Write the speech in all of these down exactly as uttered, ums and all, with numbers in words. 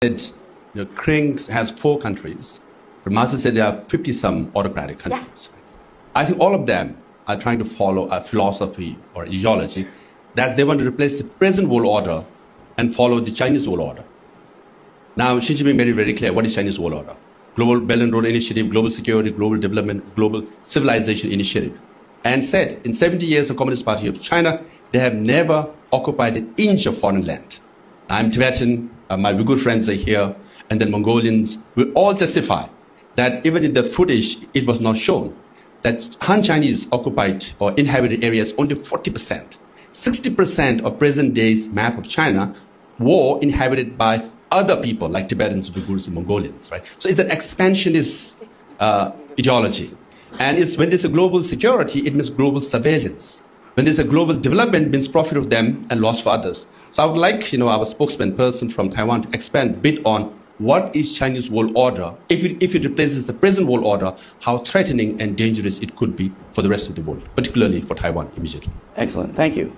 said, you know, Krings has four countries, but Master said there are fifty some autocratic countries. I think all of them are trying to follow a philosophy or ideology that they want to replace the present world order and follow the Chinese world order. Now, Xi Jinping made it very clear what is Chinese world order. Global Belt and Road Initiative, global security, global development, global civilization initiative. And said, in seventy years of Communist Party of China, they have never occupied an inch of foreign land. I'm Tibetan, uh, my Uyghur friends are here, and then Mongolians will all testify that even in the footage, it was not shown that Han Chinese occupied or inhabited areas only forty percent. Sixty percent of present day's map of China were inhabited by other people like Tibetans, Uyghurs, and Mongolians, right? So it's an expansionist uh, ideology. And it's, when there's a global security, it means global surveillance. When there's a global development, it means profit of them and loss for others. So I would like, you know, our spokesman person from Taiwan to expand a bit on what is Chinese world order. If it, if it replaces the present world order, how threatening and dangerous it could be for the rest of the world, particularly for Taiwan immediately. Excellent. Thank you.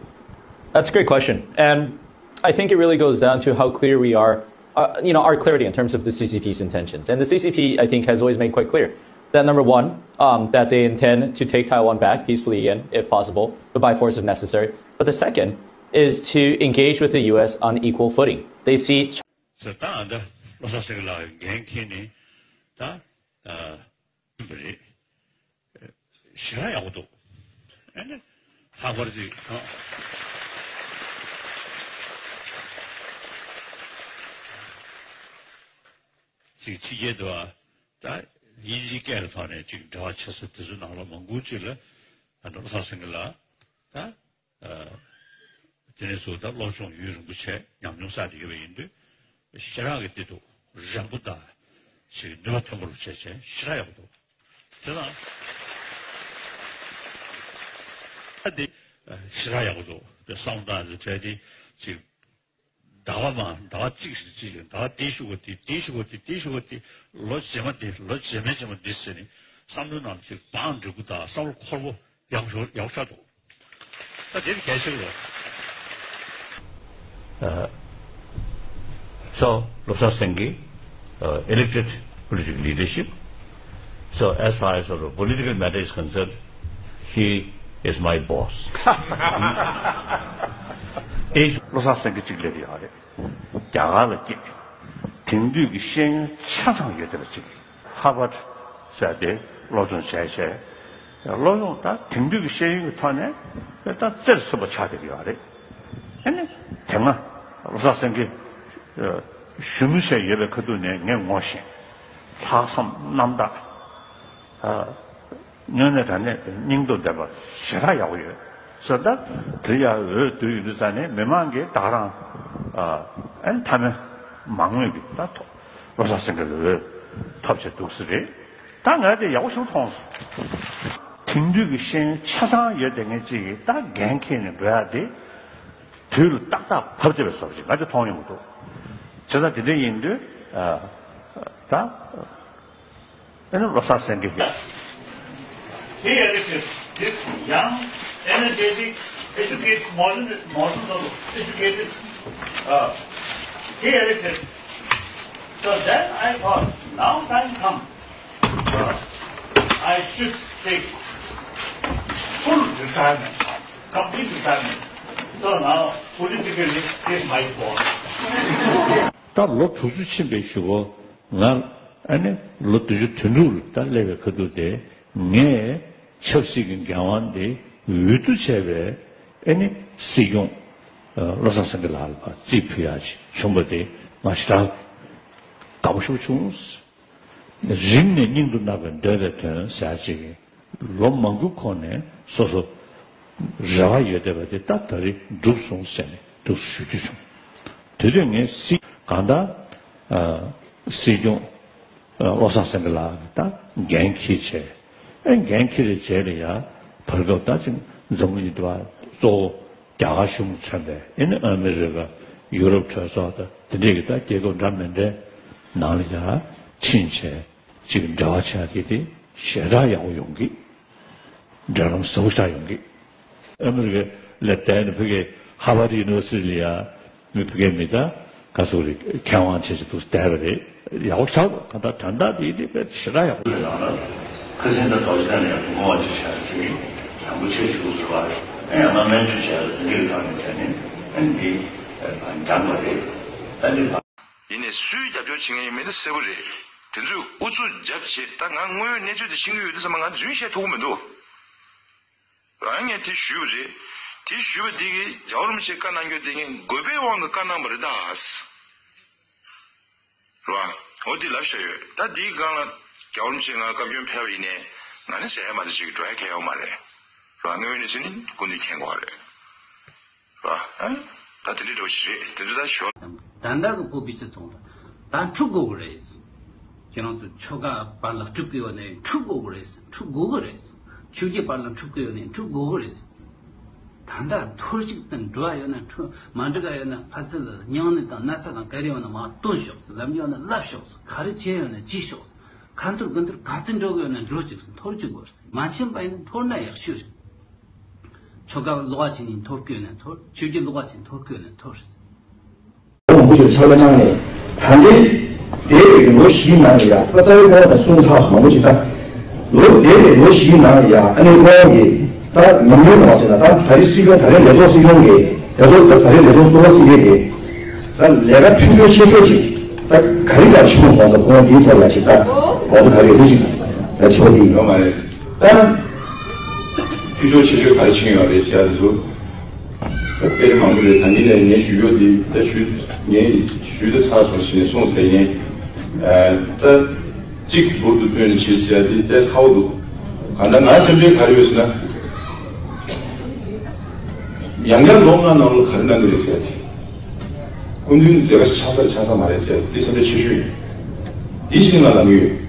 That's a great question. And I think it really goes down to how clear we are, uh, you know, our clarity in terms of the C C P's intentions. And the C C P, I think, has always made quite clear that, number one, um, that they intend to take Taiwan back peacefully again, if possible, but by force if necessary. But the second is to engage with the U S on equal footing. They see ཟེར། ད་ཨ་ད་བློ་བཟང་སེང་གེ་ལགས་འགན་འཁྱེར་ནས་ད་ཨ་ཡིན་པ་རེད། ཞེ་དྲག་ཡག་པོ་འདུག་ཨ་ནི་ལྷག་པར་ཅིག་ཅིག་ཕྱི་རྒྱལ་དུ་ད་དབྱིན་ཇིའི་སྐད་ལ་ཐོག་ནས་ཅིག་འབྲེལ་བ་བྱེད་ས་དེ་ཚོའི་ནང་ལ་མང་པོ་ཅིག་ལ་ད་བློ་བཟང་སེང་གེ་ལགས་ད། དེ་ནས་ཚུར་ད་སློབ་སྦྱོང་ཡུན་རིང་པོ་བྱས་ཉམས་མྱོང་བསགས་ཏེ་ཡོད་པ་ཡིན་དུས། ཞེ་དྲག་གི་དེ་འདུག་རན་པོ་དང་ཞིག་ནུས་པ་ཐོན་པོ་རུ་བྱས་བྱས་ཞེ་དྲག་ཡག་པོ་འདུག་དེ་དང་། ཨ་དེ་ཞེ་དྲག་ཡག་པོ་འདུག་དེ་བསམ་བློ་བཏང་ནས་བྱས་ཏེ་ཅིག་ཟླ་བ་མ་ཟླ་བ་གཅིག་ཞིག་གཅིག་ལ་ཟླ་བ་དེ་ཞུ་བ་དེ་དེ་ཞུ་བ་དེ་དེ་ཞུ་བ་དེ་ལོ་རྗེས་མ་དེ་ལོ་རྗེས་མའི་རྗེས་མ་དེ་ཟེར་ནས་བསམ་བློའི་ནང་ཅིག་བང་འགྲིག་པོ་དང་བསམ་བློ་འཁོར་པོ། ཡག་ཤོས་ཡག་ཤོས་འདུག་ད་དེ་གལ་ཆེ་རེད། Uh, so, Losar Singye, uh, elected political leadership. So, as far as the political matter is concerned, he is my boss. He is བློ་བཟང་སེང་གེ་གཅིག་སླེབས་ཡོད་རེད། རྒྱ་གར་ལ་སྐྱེས། དེང་དུས་ཀྱི་ཤེས་ཡོན་ཆ་ཚང་ཡོད་བསྡད་པ་གཅིག་ཧར་བར་ཟེར་ཏེ་སློབ་སྦྱོང་བྱས་བྱས། སློབ་སྦྱོང་ད་དེང་དུས་ཀྱི་ཤེས་ཡོན་གྱི་ཐོག་ནས་ད་རྩེར་སོན་པ་ཆགས་བསྡད་ཀྱི་ཡོད་རེད། ཨ་ནི་དེ་སྔ་བློ་བཟང་སེང་གེ་ཞུ་མི་བྱས་ཡོད་པའི་ཁ་ཐུག་ནས་ངས་ངོ་ཤེས། ལྷག་བསམ་རྣམ་དག་དངོས་གནས་དྲང་གནས་སྙིང་སྟོབས་ལྡན་པ་ཞེ་དྲག་ཡག་པོ་ཡོད། ཟེར་ད་དེ་ཡང་འོས་བསྡུ་ཡོད་དུས་ཙང་ནས་མི་མང་གིས་ད་ག་རང་ཨ་ནི་མཐའ་མའི་མང་མོས་ཀྱི་ད་ཐོབ་བློ་བཟང་སེང་གེ་ལ་འོས་ཐོབ་བྱས་འདུག་ས་རེད། ད་ང་དེ་ཡག་པོ་ཞིག་མཐོང་སོང་། དེང་དུས་ཀྱི་ཤེས་ཡོན་ཆ་ཚང་ཡོད་བསྡད་མཁན་ཅིག་གིས་ད་འགན་འཁྱེར་ནས་འགྲོ་ཡག་དེ་དུས་ལ་ཏག་ཏག་བབས་བསྡད་པའི་བཟོ་འདྲ་ཅིག་ང་དེ་མཐོང་ཡོང་གི་འདུག་བྱས་ཙང་དེ་འདྲ་ཡིན་དུས་ད། ཨ་ནི་བློ་བཟང་སེང་གེ་གིས། He elected this young, energetic, educated, modern, modern fellow, educated. Uh, he elected. So then I thought, now time come. Uh, I should take full retirement, complete retirement. So now politically, he is my boss. ད་ལོ་དྲུག་ཅུ་ཕྱིན་པའི་གཞུག་གུ་ང་ཨ་ནི་ལོ་བདུན་ཅུ་དོན་དྲུག་ལ་ད་སླེབས་པའི་ཁ་ཐུག་དེ་ངས་ཆབ་སྲིད་ཀྱི་འགན་དབང་དེ་འོས་བསྡུ་བྱས་པའི་ཨ་ནི་སྲིད་སྐྱོང་བློ་བཟང་སེང་གེ་ལགས་ལ་ཕར་རྩིས་ཕུལ་ཡག་ཅིག་བྱུང་བ་དེ་ང་ཞེ་དྲག་དགའ་པོ་ཞེ་པོ་བྱུང་། རིང་ནས་སྙིང་དུ་བརྣག་པའི་འདོད་པའི་དོན་ཟེར་ཡག་ཅིག་ལོ་མང་པོའི་གོང་ནས་སོ་སོ་རེ་བ་ཡོད་བསྡད་པ་དེ་ད་ད་རེས་འགྲུབ་སོང་ཟེར་ནས་འདུག་སེ་ཞུ་རྒྱུ་བྱུང་། དེ་དུས་ངས་སྲིད་གང་ལྟར་ཨ་སྲིད་སྐྱོང་ཨ་བློ་བཟང་སེང་གེ་ལགས་ཀྱིས་ད་འགན་འཁྱེར་བྱས། ཨེ་འགན་འཁྱེར་བྱས་ལ་ཡ་བར་སྐབས་ད་ཅིག་འཛམ་གླིང་འདི་བ་གཙོ་བོ་རྒྱ་གར་གཞུང་མཚོན་པའི་ཨེ་ནི་ཨ་མི་རི་ཀ་ཡུ་རོབ་གྲོས་ཚོགས་དང་དེ་འདྲས་ཀྱི་ད་རྒྱལ་ཁབ་འདྲ་མི་འདྲའི་ནང་ལ་ཡ་ཕྱིན་བྱས། ཅིག་འབྲེལ་བ་བྱས་དེ་དེ་ཞེ་དྲག་ཡག་པོ་ཡོང་གི། འབྲེལ་ལམ་ཟབ་པོ་ཞིག་ཡོང་གི། ཨ་མི་རི་ཀ་ལ་བསྡད་ནས་ཕ་གིའི་ཧར་བར་ཌི་ཡུ་ནི་ཝར་སི་ཊི་ལ་ཡ་མི་ཕ་གིའི་མི་ད་ བཀའ་ཟུར་རེད། མཁས་དབང་ཆེ་ཆེ་འདུག་བསྡད་པ་རེད། ཡག་པོ་ཆགས་འདུག་ག་ད་དོན་དག་དེ་དེ་དཔེ་ཞེ་དྲག་ཡག་པོ་རེད། ཁ་སང་ད་རྡོ་རྗེ་གདན་ལ་ཡང་ཐུགས་དགོངས་ཅིག་བཞག་ཅིག་ཡང་པོ་ཆེ་ཞིག་འདུག་ཟེར་བ་རེད། ཨ་ཡང་ན་སྨན་བཅོས་བྱས་ལ་དེ་འདྲའི་ཐོག་ནས་བྱས་ནས་ཨ་ནི་དེ་འགྲངས་པ་རེད། ཨ་ནི། ཡིན་ནའི་སུས་རྒྱབ་སྐྱོར་བྱེད་མཁན་ཡིན་མིན་ནི་གསལ་པོ་རེད། དེ་ཚོས་ཨུ་ཚུགས་རྒྱབ་བྱེད། ད་ང་དངོས་ཡོད་གནས་ཚུལ་དེ་ཤེས་ཀྱི་ཡོད་དུས་ཙམ་པ་ང་རྫུན་བཤད་ཐུབ་ཀྱི་མི་འདུག་རང་ངས་དེ་ཞུས་པ་རེད། དེ་ཞུས་པ་འདི་གིས་རྒྱལ་བ་རིན་པོ་ཆེ་བཀའ་གནང་རྒྱུ་དེ་ངས་དགོས་པའི་དབང་གིས་བཀའ་གནང་བ་རེད་ད། རེད་བ། འོ་དེ་ལབ་བཞག་ཡོད། ད་དེའི་སྒང་ལ་རྒྱལ་བ་རིན་པོ་ཆེ་ང་བཀའ་བཀྱོན་ཕེབས་པ་ཡིན་ནའི་ང་ནི་ཟེར་ཡ་མ་གཏོགས་ཅིག་འགྲོ་ཡ་གང་ཡང་ཡོད་མ་རེད། རེད་བ། དངོས་ཡོད་གནས་ཚུལ་ནི་སྐུ་མདུན་མཁྱེན་དགོས་པ་རེད། རེད་བ། ཨ། ད་དེ་འདྲའི་འགྲོ་ཞིག་རེད། དེ་འདྲ་ད་ཞོར། ད་ལྟ་གི་བོད་པའི་སྤྱི་ཚོགས་ལ་ད་འཁྲུག་དགོས་ཀྱི་རེད། ཁྱེད་རང་ཚོ་ཆོལ་ཁ་བར་ལ་འཁྲུག་གི་ཡོད་ནའི་འཁྲུག་དགོས་ཀྱི་རེད། འཁྲུག་དགོས་ཀྱི་རེད། ཆོས་བརྒྱུད་བར་ལ་འཁྲུག་གི་ཡོད་ནའི་འཁྲུག་དགོས་ཀྱི་རེད། ད་ལྟ་ཐོར་ཅིག་དང་འགྲོ་བ་ཡོད་ན་འཁྲུག་མ་འགྲིག་ག་ཡོད་ན་ཕར་ཚུར་ལ་སྙིང་ནད་དང་ན་ཚ་དང་ག་རེ་ཡོད་ན་མར་བཏོན་ཤོག་ལབ་ཡོད་ན་ལབ་ཤོག་ག་རེ་བྱས་ཡོད་ན་བྱས་ཤོག་ཁ་འཐོར་དགུ་འཐོར་ག་ཚོད་འགྲོ་གི་ཡོད་ན་འགྲོ་ཅིག་ཐོར་ཅིག་དགོས། མ་ཕྱིན་པ་ཡིན་ན་འཐོར་ན་ཡག་ཤོས་རེད། ཆོལ་ཁ་ལོགས་ཀ་བྱས་ནས་འཐོར་གི་ཡོད་ན་འཐོར། ཆོས་བརྒྱུད་ལོགས་ཀ་བྱས་ནས་འཐོར་གི་ཡོད་ན་འཐོར། མང་པོ་ཞིག་ཕྱག་ལས་གནང་ནས་ད་ལྟའི་འདས་པའི་ལོ་བཞིའི་ནང་ལ་ཡ་ད་རྩ་བའི་སྐོར་དང་གསུང་ཚགས་སུ་མང་པོ་ཞིག་ད་ལོ་འདས་པའི་ལོ་བཞིའི་ནང་ལ་ཡ་ཨ་ནེ་ཀོང་གི་ད་ཉམས་མྱོང་དང་བ་ཟེར་ན་ད་ད་རེས་སྲིད་སྐྱོང་ད་རེས་ལས་ཐོག་སྲིད་སྐྱོང་གི་ལས་ཐོག་ད་རེས་ལས་ཐོག་གཙོ་བོ་སྲིད་སྐྱོང་གི་ད་ལས་ཀ་འཐུས་ཤོར་ཆེ་ཤོས་ཅིག་ད་ག་རེ་ག་རེ་བྱུང་སོང་ས་ཁོང་དེའི་ཐོག་ལ་ཅིག་ད་འོ་ད་ག་རེ་ཡོད་ཅིག་ད་ཆེ་བ་དེ་ཡིན། ཡོད་མ་རེད། ད་འཐུས་ཤོར་ཆེ་ཤོས་ག་རེ་ཕྱིན་ཡོད་རེད་ཟེར་ཡ་དེ་ཚོ་དཔེ་མང་པོ་རེད། ད་ནི་ནས་ངས་ཞུ་ཡོད་དེ་ད་ཞུ་ངས་ཞུ་ད་ཚར་སོང་ཞེས་ནས་གསུངས་ཟེར་ནས་ད་གཅིག་འབུར་དུ་བཏོན་ནས་བྱེད་ཟེར་ཡ་དེ་ཏོག་ཙམ་ཁག་པོ་འདུག་གང་ལྟར་ང་སེམས་ཁྲལ་ག་རེ་ཡོད་ཟེར་ན་ཡང་བསྐྱར་ལོ་ལྔ་ནང་ལོགས་ག་རེ་གནང་གི་རེད་ཟེར་ཡ་དེ། སྐུ་མདུན་མཛད་དཀའ་ཆགས་ས་ཆགས་ས་མ་རེད་ཟེར་འདི་སེམས་ཁྲལ་ཆེ་ཤོས་ཡིན། འདི་ཞིག་ང་ལབ་ཀྱི་ཡོད།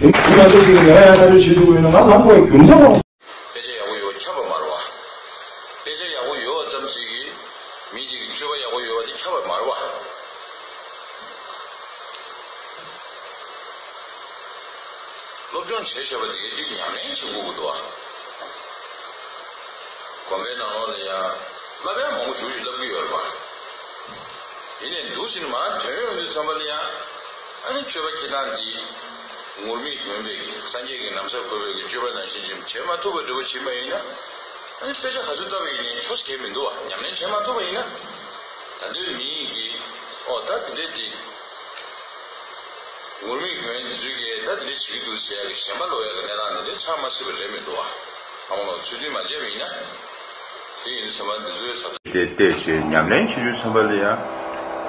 དེ་ང་ཚོ་ཞིག་ལ་ཡང་ཡང་ཐག་གཅོད་བྱེད་ཐུབ་ཀྱི་ཡོད་ན་ང་ལངས་དགོས་རྒྱུ་མཚན་རོགས། དཔེ་ཆ་ཡག་པོ་ཡོད་པ་ཁྱབ་པ་མ་རེད་བ། དཔེ་ཆ་ཡག་པོ་ཡོད་པ་ཙམ་ཞིག་གིས་མི་གཅིག་གི་སྤྱོད་པ་ཡག་པོ་ཡོད་པ་དེ་ཁྱབ་པ་མ་རེད་བ། སློབ་སྦྱོང་བྱས་བྱས་པ་དེ་གའི་དུས་ཉམས་ལེན་བྱེད་དགོས་ཀྱི་འདུག་བ། དགོན་པའི་ནང་ལོགས་ལ་ཡང་བསླབ་ཡ་མང་པོ་ཞེ་པོ་ཅིག་བསླབ་ཀྱི་ཡོད་རེད་པ། ཡིན་ནའི་འདུག་ཟིན་མར་ཐོན་ཡོང་དུས་ཙམ་པ་ལ་ཡང་ཨ་ནི་སྤྱོད་པ་འཁྱེར་སྟངས་འདི་ངུར་སྨྲིག་གྱོན་པའི་གི་སངས་རྒྱས་ཀྱི་ན་བཟའ་གོན་པའི་གི་སྤྱོད་པ་ནང་བཞིན་ཅིག་བྱེད་མ་ཐུབ་པ་འདྲ་པོ་བྱེད་པ་ཡིན་ན་ཨ་ནི་དཔེ་ཆ་ག་ཚོད་བལྟས་པ་ཡིན་ནའི་ཆོ་གས་མི་འདུག་བ། ཉམས་ལེན་བྱེད་མ་ཐུབ་པ་ཡིན་ན་ད་འདོད་མི་ཡིན་གི་ཨོ་ད་དེ་འདྲས་དེ། ངུར་སྨྲིག་གྱོན་ཡ་འདི་ཚོས་ཀྱིས་ད་དེ་འདྲ་བྱེད་ཀྱི་འདུག་ཟེར་ཡ་གི་ཞེན་པ་ལོག་ཡ་གི་གནས་སྟངས་དེ་འདྲ་ཆགས་མ་སྲིད་པ་རེད་མི་འདུག་བ། ཨ་མ་ལགས་ཚུལ་མཐུན་མ་བྱས་པ་ཡིན་ན། དེ་ཡིན་དུས་ཙམ་པ་འདི་ཚོའི་ས། དེ་བལྟས་བྱས་ཉམས་ལེན་བྱེད་དུས་ཙམ་པ་ལ་ཡང་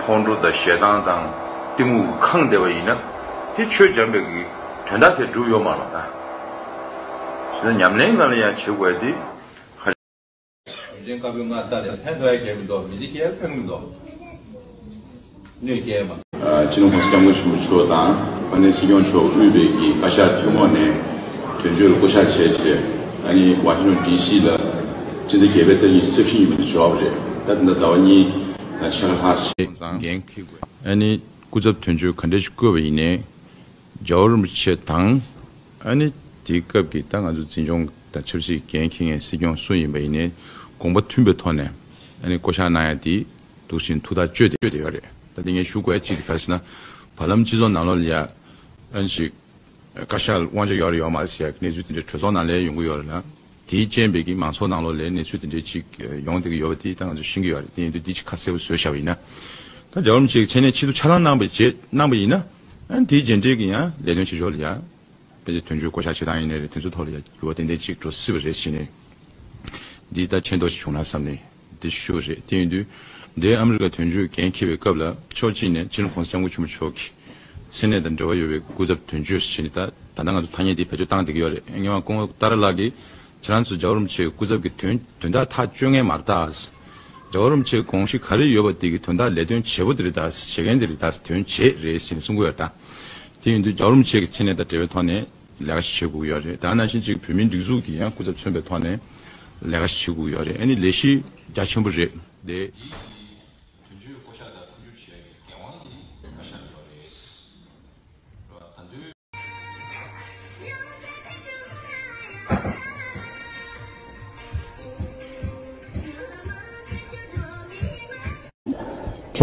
ཁོང་ཁྲོ་དང་ཞེ་སྡང་དང་གཏི་མུག་གིས་ཁེངས་བསྡད་པ་ཡིན་ན་དེ་ཆོས་སྦྱངས་པའི་གི་དོན་དག་དེ་འགྲུབ་ཡོད་མ་རེད་ད། བྱས་ན་ཉམས་ལེན་སྒང་ལ་ཡང་བྱེད་དགོས་ཡ་དེ། གཞོན་སྐྱེས་བཀའ་པོད་ལྔ་ལྟ་ནས་ཕན་ཐོགས་ཡ་གང་ཡང་མི་འདུག་མི་ཚེ་སྐྱེལ་ཕན་གྱི་མི་འདུག་གནོད་སྐྱེལ་མ། ཨ། སྤྱི་ནོར་༸གོང་ས་༸སྐྱབས་མགོན་ཆེན་པོ་མཆོག་དང་དཔལ་ལྡན་སྲིད་སྐྱོང་མཆོག་དབུས་པའི་གི་བཀའ་ཤག་ཐུན་མོང་ནས་དོན་གཅོད་ལ་བསྐོ་གཞག་བྱས་བྱས་ཨ་ནི་ཝ་ཤིང་ཊོན་ཌི་སི་ལ་སྤྱི་ཟླ་བརྒྱད་པའི་ཏ་རིག་ཉི་ཤུ་རྩ་བཞི་ཉིན་མོ་དེ་འབྱོར་བ་རེད། ད་དེ་འདྲ་ཟླ་བ་གཉིས་ནང་ཕྱག་ལས་ལྷག་བྱས། འགན་འཁྱེར་དགོས། ཨ་ནི་སྐུ་ཚབ་དོན་གཅོད་ག་འདྲ་ཞིག་བསྐོས་པ་ཡིན་ནའི། རྒྱལ་བ་རིན་པོ་ཆེ་དང་། ཨ་ནི་དེའི་སྐབས་ཀྱི་ད་ང་ཚོ་འཛིན་སྐྱོང་དང་ཆབ་སྲིད་འགན་འཁྱེར་མཁན་སྲིད་སྐྱོང་སུ་ཡིན་པ་ཡིན་ནའི་དགོངས་པ་མཐུན་པའི་ཐོག་ནས་ཨ་ནི་བསྐོ་བཞག་གནང་ཡ་དེ་འདུག་བཞིན་ཐུགས་ཐག་གཅོད་དེ་གཅོད་དེ་ཡོད་རེད། ད་དེ་ངས་ཞུ་དགོས་ཡ་གཅིག་དེ་ག་རེ་ཟེར་ན། བར་ལམ་སྤྱི་ཚོགས་ནང་ལོགས་ལ་ཡ་ཨ་ནི་ཅིག་བཀའ་ཤག་དབང་ཆ་ཡོད་རེད་ཡོད་མ་རེད་ཟེར་ཡ་གི་གནས་ཚུལ་དེ་འདྲ་གྲོས་ཚོགས་ནང་ལ་ཡོང་གི་ཡོད་རེད་ལ། དེའི་རྐྱེན་པས་ཀྱི་མང་ཚོགས་ནང་ལོགས་ལ་གནས་ཚུལ་དེ་འདྲའི་ཅིག་ཡོང་བསྡད་ཀྱི་ཡོད་པ་དེ་ད་ང་ཚོས་ཤེས་ཀྱི་ཡོད་རེད། དེ་ཡིན་དུས་འདི་ཅིག་ཁ་གསལ་པོ་བཟོས་བཞག་པ་ཡིན་ན། ད་རྒྱལ་བ་རིན་པོ་ཆེ་གི་མཚན་གནས་ཆེད་དུ་ཆ་ཚང་གནང་བའི་རྗེས་གནང་བ་ཡིན་ན། ཨ་ནི་དེའི་རྗེས་འབྲེལ་གྱི་ཡང་ལས་དོན་བྱེད་ཕྱོགས་ལ་ཡང་ཕལ་ཆེར་དོན་གཅོད་བསྐོ་གཞག་བྱེད་སྟངས་ཡིན་ནའི་རེད། དེ་ཚོའི་ཐོག་ལ་ཡང་འགྱུར་བ་ཏན་ཏན་ཅིག་འགྲོ་སྲིད་པ་རེད་ཟེར་ནས། འདི་ད་མཁྱེན་རྟོགས་ཤིག་བྱུང་ན་བསམ་ནས་འདི་ཞུ་བ་རེད། དེ་ཡིན་དུས་འདིའི་ཨ་མི་རི་ཀ་དོན་གཅོད་འགན་འཁྱེར་བའི་སྐབས་ལ་ཕྱོགས་གཅིག་ནས་སྤྱི་ནོར་༸གོང་ས་༸སྐྱབས་མགོན་ཆེན་པོ་མཆོག་གི་མཚན་གནས་དང་འབྲེལ་བ་ཡོད་པའི་སྐུ་ཚབ་དོན་གཅོད་ཟེར་ནས་ད་ད་ལྟ་ང་ཚོ་ཐ་སྙད་དེ་བེད་སྤྱོད་བཏང་བསྡད་ཀྱི་ཡོད་རེད། ངས་སྐུ་ངོ་ཏཱ་ར་ལགས་ཀྱིས་ཁྱེད་རང་ཚོ་རྒྱལ་བ་རིན་པོ་ཆེའི་སྐུ་ཚབ་ཀྱི་དོན་དོན་དག་ཐག་གཅོད་མཁན་མ་རེད་ད། རྒྱལ་བ་རིན་པོ་ཆེའི་དགོངས་གཞི་ག་རེ་ཡོད་པ་དེ་གི་དོན་དག་ལས་དོན་བྱེད་པོ་དེ་རེད་ད། བྱེད་མཁན་དེ་རེད་ད། དོན་བྱེད་རེད་ཟེར་ནས་གསུང་གི་ཡོད་རེད་ད། དེ་ཡིན་དུས་རྒྱལ་བ་རིན་པོ་ཆེ་གི་མཚན་གནས་དང་འབྲེལ་བའི་ཐོག་ནས་ལས་ཀ་ཞིག་བྱེད་དགོས་ཀྱི་ཡོད་རེད། ད་ནང་བཞིན་གཅིག་བོད་མིའི་སྒྲིག་འཛུགས་ཀྱི་ཡང་སྐུ་ཚབ་མཚོན་པའི་ཐོག་ནས་ལས་ཀ་ཞིག་བྱེད་དགོས་ཀྱི་ཡོད་རེད། ཨ་ནི་ལས་གཞི་རྒྱ་ཆེན་པོ་རེད་དེ། དོན་གཅོད་བསྐོ་གཞག་དང་མཐུན་འགྱུར་བྱེད་ཡག་གི་འགན་དབང་དེ་བཀའ་ཤག་ལ་ཡོད་རེད། ད་དུང་།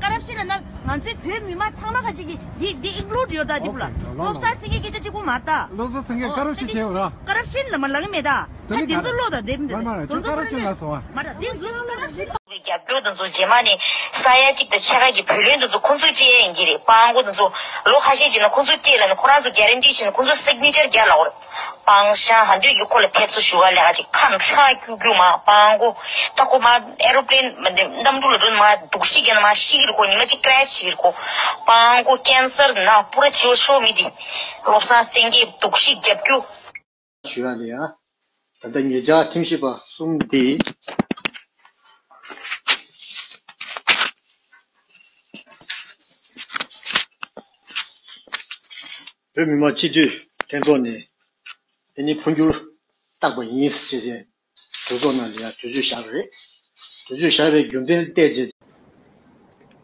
ཀ་རབ་ཤན་ལབ་ན་ང་ཚོའི་བོད་མི་མང་ཚང་མ་ག་ཅིག་གི་འདི་འདི་ཨིན་ཀླུ་ཌི་ཡོད་ད་འདི་བུ་ལ། ཨོ་ཁེ། ལོ་ལོ། བློ་གསར་སེང་གེ་སྐད་ཆ་གཅིག་པུ་མ་ད། བློ་གསར་སེང་གེ་ཀ་རབ་ཤན་བྱས་ཡོད་ར། ཀ་རབ་ཤན་ལ་མ་ལང་མེད་ད། ད་དེ་ཚོ་བློ་ད་དེབ་འདི་མ་མ་རེད། དེ་ཚོ་ཀ་རབ་ཤན་ལ་སོང་བ། མ་ར་དེ་ཚོ་ཀ་རབ་ཤན། རྒྱབ་སྐྱོར་དེ་ཚོ་རྗེས་མ་ནས་ས་ཡ་གཅིག་དང་ཕྱེད་ཀ་གི་བུ་ལོན་དེ་ཚོ་ཁོང་ཚོས་སྤྲད་ཡ་ཡིན་གྱི་རེད། སྤྲང་པོ་དེ་ཚོ་ལོ་ཁ་ཤས་ཅིག་ནང་ཁོང་ཚོས་སྤྲད་ལབ་ནས་ཁོ་རང་ཚོ་གྷ་རན་ཊི་བྱས་ནས་ཁོང་ཚོས་སིག་ནེ་ཅར་རྒྱག་ལབ་པ་རེད། སྤང་ཤ་ཧ་འདོད་ཀྱི་ཁོ་ལ་ཕེབས་བསུ་ཞུ་ག་ལས་ཀ་ཅིག་ཁ་ཁྲག་སྐྱུག་སྐྱུག་མ་སྤང་པོ། ད་ཁོ་མ་ཨེ་རོ་པི་ལེན་མ་འདི་གནམ་གྲུ་ལ་འགྲོ་ནས་མ་སྡུག་ཤི་རྒྱག་ནས་མ་ཤི་གི་རེད། ཁོ་ཉི་མ་གཅིག་ཀེ་རེ་ཤི་བྱེད་ཀྱི་རེད། ཁོ་སྤང་པོ་ཀེན་སར་ན་པུ་ར་བྱེད་པ་ཤོག་མི་འདི་བློ་བཟང་སེང་གེ་སྡུག་ཤི་རྒྱབ་སྐྱོར། ཞུ་ཡ་ལ་ཡ། ད་ལྟ་ཉེ་ཆར་ཁྲིམས་ཞིབ་པ་གསུམ་དེ་བོད་མི་མང་སྤྱི་འཐུས་ལྷན་ཚོགས་ནས་དེ་ནི་འཕོ་འགྱུར་བཏང་པ་ཡིན་ཞེས་གྲོས་ཚོགས་ནང་ལ་ཡ་གྲོས་ཆོད་བཞག་པ་རེད། གྲོས་ཆོད་བཞག་པའི་རྒྱུ་མཚན་བལྟས་རྗེས།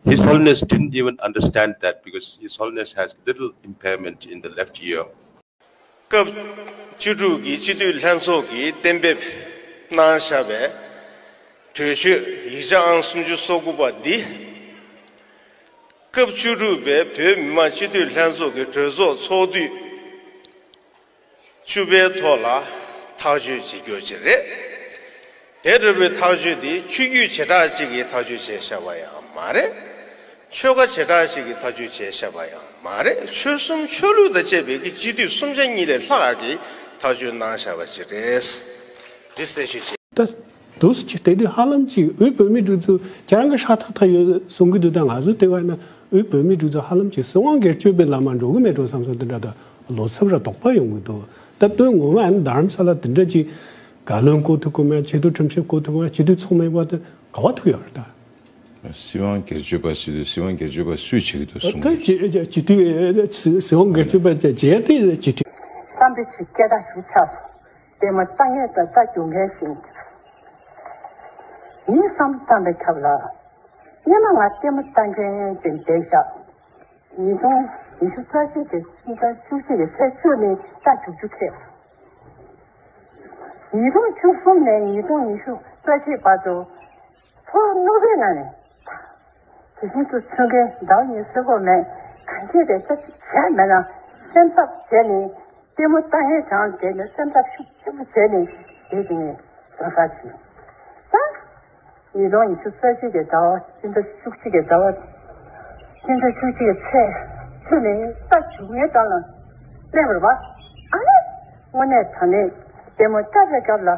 His Holiness didn't even understand that because His Holiness has little impairment in the left ear. སྐབས་བཅུ་དྲུག་གི་སྤྱི་འཐུས་ལྷན་ཚོགས་ཀྱིས་གཏན་འབེབས་གནང་བཞག་པའི་གྲོས་ཆོད་ཡིག་ཆ་ཨང་སུམ་ཅུ་སོ་དགུ་པ་འདི། སྐབས་བཅུ་དྲུག་པའི་བོད་མི་མང་སྤྱི་འཐུས་ལྷན་ཚོགས་ཀྱི་གྲོས་ཚོགས་ཚོགས་དུས་བཅུ་པའི་ཐོག་ལ་ཐག་གཅོད་བྱེད་རྒྱུ་ཅིག་རེད། དེ་འདྲ་བའི་ཐག་གཅོད་འདི་ཆོས་བརྒྱུད་བྱེ་བྲག་ཅིག་གིས་ཐག་གཅོད་བྱས་བཞག་པ་ཡང་མ་རེད། ཆོལ་ཁ་བྱེ་བྲག་ཅིག་གིས་ཐག་གཅོད་བྱས་བཞག་པ་ཡང་མ་རེད། ཆོལ་གསུམ་ཆོས་ལུགས་དང་བཅས་པའི་གི་སྤྱི་འཐུས་སུམ་ཆ་གཉིས་ལས་ལྷག་གིས་ཐག་གཅོད་གནང་བཞག་པ་ཅིག་རེད། འདི་གསལ་ཞུ་བྱེད། ད་དུས་ཅིག་དེ་དུས་ཧ་ལམ་ཅིག་འོས་བོད་མི་འདི་ཚོ་ཁྱེད་རང་གི་ཧྲ་ཐག་ཐག་ཡོད་གསུང་གི་འདུག་ད་ང་ཚོ་དེ་བ་ན་འོས་བོད་མི་འདི་ཚོ་ཧ་ལམ་ཅིག་སྲིད་དབང་སྒེར་གཅོད་པའི་ལམ་མ་འགྲོ་གི་མེད་འགྲོ་བསམ་སོང་། དེ་འདྲ་ད་ལོ་ཚབ་ར་དོགས་པ་ཡོང་གི་འདུག་ད་དོན་ངོ་མ་ཨ་ནི་རྡ་རམ་ས་ལ་དེ་འདྲ་ཅིག་བཀའ་བློན་བསྐོ་ཐུབ་ཀྱི་མེད། སྤྱི་འཐུས་ཁྲིམས་ཞིབ་བསྐོ་ཐུབ་ཀྱི་མེད། སྤྱི་འཐུས་ཚོགས་མི་བ་དེ་ག་བ་ཐུག་ཡོད་རེད་ད། སྲིད་དབང་སྒེར་གཅོད་པ་ཟེར་དུས་སྲིད་དབང་སྒེར་གཅོད་པ་སུས་བྱེད་ཀྱི་འདུག་གསུང་ད་གི་སྤྱི་སྤྱི་འཐུས་སྲིད་དབང་སྒེར་གཅོད་པ་བྱས་དེ་སྤྱི་འཐུས། བསམ་པའི་ཆེད་སྐད་གྲགས་ཤིག་ཆགས་སོང་། ལྟད་མོ་ལྟ་མཁན་དང་ལྟ་རྒྱུག་མཁན་ཞིག་ངས་བསམ་བཏང་པའི་ཐབས་ལ། སྔོན་མ་ང་ལྟད་མོ་ལྟ་མཁན་ཅིག་བསྡད་ཤག་ཉིས་སྟོང་ཉི་ཤུ་རྩ་གཅིག་གི་ཕྱི་ཟླ་བཅུ་གཅིག་གི་ཚེས་བཅུ་ནས་ལྟ་རྒྱུག་རྒྱུག་ཁེལ། ཉིས་སྟོང་བཅུ་གསུམ་ནས་ཉིས་སྟོང་ཉི་ཤུ་རྩ་གཅིག་བར་དུ་ཚོགས་རྣོ་པོའི་ངང་ནས། དེ་བཞིན་དུ་ཚུན་གྱི་ཟླ་བ་གཉིས་སོན་པོ་མེད། གང་ཅི་རེ་ཚ་ཅིག་བྱས་མེད་ན་སེམས་འཚབ་བྱས་ནས་ལྟད་མོ་ལྟ་མཁན་གྲངས་བརྒལ་ནས་སེམས་འཚབ་ཤུགས་ཆེན་པོ་བྱས་ནས་བསྡད་དེ་ངས་ལོ་གསར་ཕྱིན། ད་ཉིས་སྟོང་ཉི་ཤུ་རྩ་གཅིག་གི་ཟླ་བ་སྤྱི་ཟླ་བཅུ་གཅིག་གི་ཟླ་བ་སྤྱི་ཟླ་བཅུ་གཅིག་གི་ཚེས་བཅུ་ནས་ལྟ་རྒྱུག་མཁན་དག་ལ་སླེབས་པ་རེད་པ། ཨ་ནི་དངོས་གནས་དྲང་གནས་ལྟད་མོ་ལྟ་བའི་སྐབས་ལ།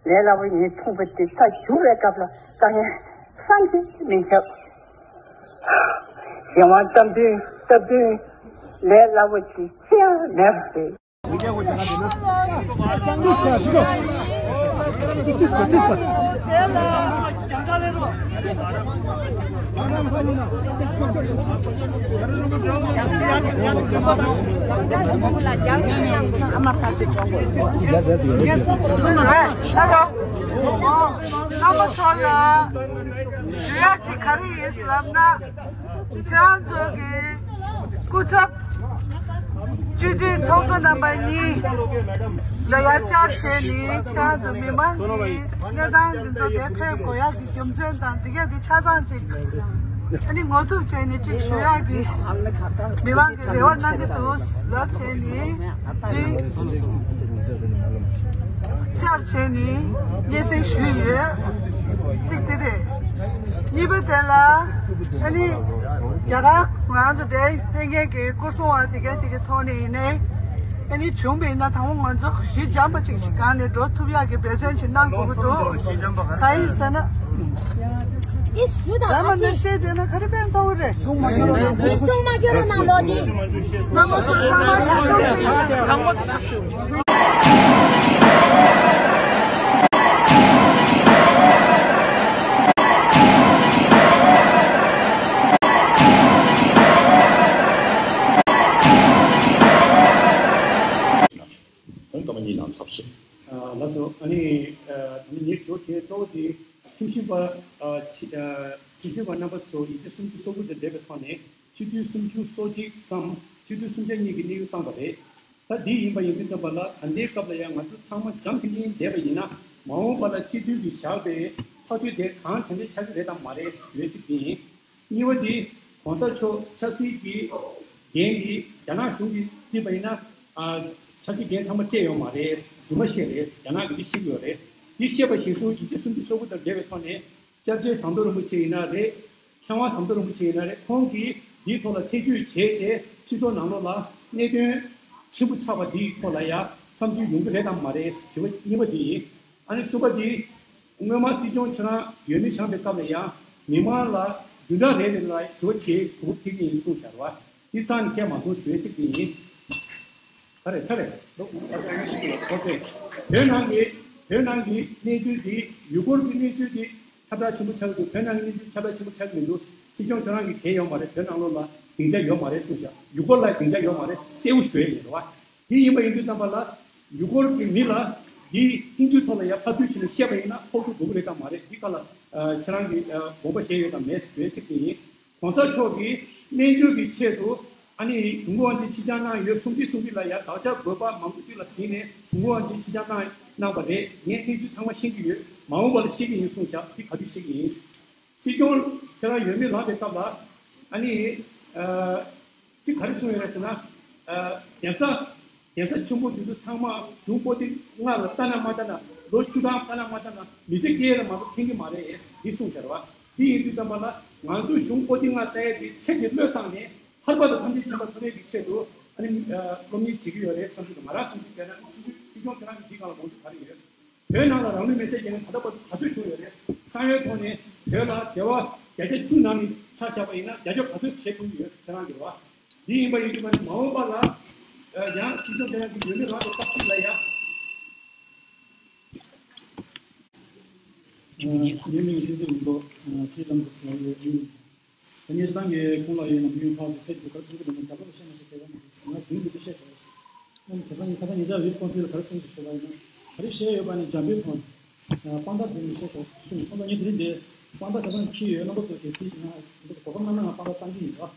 ལས་སླ་པོ་ཡིན་མཐོང་པ་དེ་ལྟ་རྒྱུག་པའི་སྐབས་ལ་ལྟ་མཁན་བསམ་གྱིས་མི་ཁྱབ། གཞན་དབང་སྟབས་བསྟུན་སྟབས་བསྟུན་ལས་སླ་པོ་ཅིག་ཅི་ཡང་མེད་པ་རེད། རྣམ་པ་ཚོ་ལ་ཞུ་ཡག་ཅིག་ག་རེ་ཡིན་ཟེར་ལབ་ན། ཁྱེད་རང་ཚོ་གི་སྐུ་ཚབ་སྤྱི་འཐུས་ཚོགས་གཙོ་རྣམ་པ་གཉིས་ལ་ཡར་བཅར་བྱས་ནས་ཁྱེད་རང་ཚོ་མི་མང་གི་གནས་སྟངས་འདི་ཚོ་དེ་ཕེབས་དགོས་ཡག་གི་རྒྱུ་མཚན་དང་འདི་ག་དེ་ཆ་ཚང་ཅིག་ཨ་ནི་ངོ་ཐུག་བྱས་ནས་ཅིག་ཞུ་ཡག་གི་མི་མང་གི་རེ་བ་གནང་གི་འདུག་ལབ་བྱས་ནས་དེ་བཅར་བྱས་ནས་སྙན་སེང་ཞུས་ཡོད། གཅིག་དེ་རེད། གཉིས་པ་དེ་ལ་ཨ་ནི་རྒྱ་གར་ང་ཚོ་དེ་ཕེབས་མཁན་གྱི་སྐུ་སྲུང་བ་དེ་ག་དེ་གའི་ཐོག་ནས་ཡིན་ནའི་ཨ་ནི་བྱུང་བ་ཡིན་ན་དང་པོ་ང་ཚོ་གཞི་འགྱམ་པ་ཅིག་ཅིག་སྒང་ནས་འགྲོ་ཐུབ་ཡག་གི་འབད་བརྩོན་ཅིག་གནང་དགོས་ཀྱི་འདུག་གང་ཡིན་ཟེར་ན། འདི་ཞུ་དང་ཨ་ཙི། བཤད་བསྡད་ན་ག་རེ་ཕན་ཐོགས་རེད། འདི་གསུང་མ་ཁྱོད་རང་ནང་ལོག་འདི། རྣམ་པ་ཚོ་ཚང་མ་ཞུ་ཞུ་ཞུ། ཁོང་སྐར་མ་གཉིས་ནང་ཚབ་བྱས། ལགས་སོ། ཨ་ནི་ད་ནི་ངའི་དྲི་བ་དེ་གཙོ་བོ་དེ་ཁྲིམས་ཞིབ་པ་ཁྲིམས་ཞིབ་པ་རྣམ་པ་ཚོ་ཡིག་ཆ་སུམ་ཅུ་སོ་དགུ་དང་འབྲེལ་བའི་ཐོག་ནས་སྤྱི་འཐུས་སུམ་ཅུ་སོ་གཅིག་སམ་སྤྱི་འཐུས་སུམ་ཆ་གཉིས་ཀྱིས་གནས་དབྱུང་བཏང་པ་རེད། ད་འདི་ཡིན་པ་ཡིན་དུས་ཙམ་པ་ལ་ད་ལྟའི་སྐབས་ལ་ཡང་ང་ཚོ་ཚང་མ་འཇམ་ཐིང་ཐིང་བསྡད་པ་ཡིན་ན་མ་འོངས་པ་ལ་སྤྱི་འཐུས་ཀྱིས་བཞག་པའི་ཐག་གཅོད་དེ་གང་དྲང་གནས་ཆགས་ཀྱི་རེད་དམ་མ་རེད་ཞུ་ཡས་གཅིག་དེ་ཡིན། གཉིས་པ་དེ་གོང་ས་མཆོག་ཆབ་སྲིད་ཀྱི་འགན་འདི་རྒྱ་ནག་གཞུང་གིས་བརྩིས་པ་ཡིན་ན་ཆབ་སྲིད་འགན་ཚང་མ་སྤྲད་ཡོད་མ་རེད། རྫུན་མ་བཤད་རེད། རྒྱ་ནག་གིས་འདི་བཤད་ཀྱི་ཡོད་རེད། འདི་བཤད་པ་གཞིར་བཟུང་ཡིག་ཆ་སུམ་ཅུ་སོ་དགུ་དང་འབྲེལ་བའི་ཐོག་ནས། སྐྱབས་རྗེ་ཟམ་གདོང་རིན་པོ་ཆེ་ཡིན་ན་རེད། མཁས་དབང་ཟམ་གདོང་རིན་པོ་ཆེ་ཡིན་ན་རེད། ཁོང་གིས་འདིའི་ཐོག་ལ་ཐེ་བྱུས་བྱས་བྱས་སྤྱི་ཚོགས་ནང་ལོགས་ལ་གནད་དོན་ཆེན་པོ་ཆགས་པ་འདིའི་ཐོག་ལ་ཡང་བསམ་ཚུལ་ཡོང་གི་རེད་དམ་མ་རེད། དྲི་བ་གཉིས་པ་འདི་ཡིན། ཨ་ནི་གསུམ་པ་འདི། སྔོན་མ་སྲིད་སྐྱོང་ཁྱེད་རང་འོས་མི་བཞེངས་པའི་སྐབས་ལ་ཡང་མི་མང་ལ་བདུན་ཕྲག་རེ་རེ་ལ་དྲི་བ་བྱེད་དགོས་ཀྱི་ཡིན་གསུངས་བཞག་རེད་བ། འདི་རྩ་ནས་བྱས་མ་སོང་ཞུ་ཡས་གཅིག་འདི་ཡིན། ད་རེད་ཚར་རེད། ཨོ་ཁེ། བོད་ནང་གི་བོད་ནང་གི་གནས་ཚུལ་འདི་ཡུལ་སྐོར་གྱི་གནས་ཚུལ་འདི་ཁྱབ་བསྒྲགས་ཆེན་པོ་ཆགས་ཀྱི་འདུག་བོད་ནང་གི་གནས་ཚུལ་ཁྱབ་བསྒྲགས་ཆེན་པོ་ཆགས་ཀྱི་མི་འདུག་སྲིད་སྐྱོང་ཁྱོད་རང་གིས་གལ་ཡོད་མ་རེད། བོད་ནང་ལོགས་ལ་སྡིངས་ཆ་ཡོད་མ་རེད་གསུངས་ཤག་ཡུལ་སྐོར་ལ་སྡིངས་ཆ་ཡོད་མ་རེད་གསལ་པོ་ཞུ་ཡས་ཡིན་རེད་བ། འདི་ཡིན་པ་ཡིན་དུས་ཙམ་པ་ལ་ཡུལ་སྐོར་གྱི་མི་ལ་འདི་ཨིན་ཇི་ཐོག་ལ་ཡ་ཕབ་བསྒྱུར་བྱས་ནས་བཤད་པ་ཡིན་ན་ཕོག་ཐུག་འགྲོ་གི་རེད་དམ་མ་རེད། འདི་ག་ལ་ཁྱེད་རང་གིས་དགོངས་པ་བཞེས་ཡོད་དམ་མེད་ཞུ་ཡས་གཅིག་དེ་ཡིན། གོང་ས་མཆོག་གིས་གནས་འགྱུར་གྱི་ཆེད་དུ་ཨ་ནི་དུང་དཀར་དབང་ཆེན་ཕྱིར་འགྱངས་གནང་ཡོད་གསུང་གི་གསུང་གི་ལ་ཡ་བདག་ཅག་དགོས་པ་མང་པོ་ཅིག་ལ་གཟིགས་ནས་དུང་དཀར་དབང་ཆེན་ཕྱིར་འགྱངས་གནང་གནང་བ་རེད། ངས་གནས་ཚུལ་ཚང་མ་ཤེས་ཀྱི་ཡོད། མ་འོངས་པ་ལ་ཤེས་ཀྱི་ཡིན་གསུངས་བཞག་འདི་ག་དུས་ཤེས་ཀྱི་ཡིན། སྲིད་སྐྱོང་ཁྱེད་རང་འོས་མི་ལངས་པའི་སྐབས་ལ་ཨ་ནི་ཨ་གཅིག་ག་རེ་གསུངས་ཡོད་རེད་ཟེར་ན། ཨ་གདན་ས་གདན་ས་ཆེན་པོ་འདི་ཚོ་ཚང་མ་གཞུང་པོ་ཏི་ལྔ་ལ་ལྟ་ན་མ་ལྟ་ན་ལོ་བཅུ་གྲངས་ལྟ་ན་མ་ལྟ་ན་མི་ཚེ་སྐྱེལ་ལ་མ་གཏོགས་ཕན་གྱི་མ་རེད་འདི་གསུངས་བཞག་རེད་བ། འདི་ཡིན་དུས་ཙམ་པ་ལ་ང་ཚོ་གཞུང་པོ་ཏི་ལྔ་ལྟ་ཡས་འདི་ཚེ་གི་བློས་བཏང་ནས་ཐར་པ་དང་ཐམས་ཅད་མཁྱེན་པ་ཐོབ་ཡས་ཀྱི་ཆེད་དུ་ཨ་ནི་སློབ་གཉེར་བྱེད་ཀྱི་ཡོད་རེད་བསམ་གྱི་འདུག་ང་རང་བསམ་ཚུལ་བྱས་ན་སྲིད་སྐྱོང་ཁྱེད་རང་གི་འདི་སྒང་ལ་དགོངས་ཚུལ་ག་རེ་ཡོད། བོད་ནང་ལ་རང་ལུས་མེར་སྲེག་བརྒྱབ་མཁན་ད་ལྟ་བར་དུ་ག་ཚོད་བྱུང་ཡོད་རེད། གསང་བའི་ཐོག་ནས་བོད་ལ་འབྲེལ་བ་བརྒྱ་ཆ་བཅུ་ནང་ནས་ཆ་བཞག་པ་ཡིན་ན་བརྒྱ་ཆ་ག་ཚོད་བྱེད་ཐུབ་ཀྱི་ཡོད་ཁྱེད་རང་གི་རེད་བ། འདི་ཡིན་པ་ཡིན་དུས་མ་ནི་མ་འོངས་པ་ལ་ཡང་སྲིད་སྐྱོང་ཁྱེད་རང་གི་འོས་མི་རང་དུ་སྟབས་གཅིག་ལ་ཡ། ངའི་མིང་བསྟན་འཛིན་ལུང་རྟོགས། ཚེས་གྲངས་ཀྱི་ཟེར་བའི་རིང་། ད་ངས་སྤྱི་བཏང་གི་ཁོང་ལ་ཡོད་ན་མི་ཡོང་ཕར་ཚུར་ཕེབས་ཀྱི་ག་རེ་ཟེར་གྱི་འདུག་ན་རྒྱ་གར་ལ་བཤད་མ་བཤད་སྐད་ཆ་མ་རེད་ཟེར་ན་དུང་གི་འདི་བཤད་ཆོག་ང་ཁ་སང་ཁ་སང་ཉེ་ཆར་ཝི་སི་ཀོན་སིན་ལ་ག་རེ་གསུངས་ཤིག་ཞུ་བ་ཡིན་ན་ག་རེ་བཤད་ཡོད་པ་ནི་འཇམ་དཔལ་ཁོང་དཔང་རྟགས་འདི་ནས་བཤད་ཆོག་གསུངས། ཁོང་ལ་ངས་དེ་རིང་འདི་དཔང་རྟགས་ཆ་ཚང་འཁྱེར་ཡོད། རྣམ་པ་ཚོ་གལ་སྲིད་ང་རྣམ་པ་ཚོ་གོ་སྐབས་གནང་ན་ང་དཔང་རྟགས་བཏང་གི་ཡིན་ར། ཨ་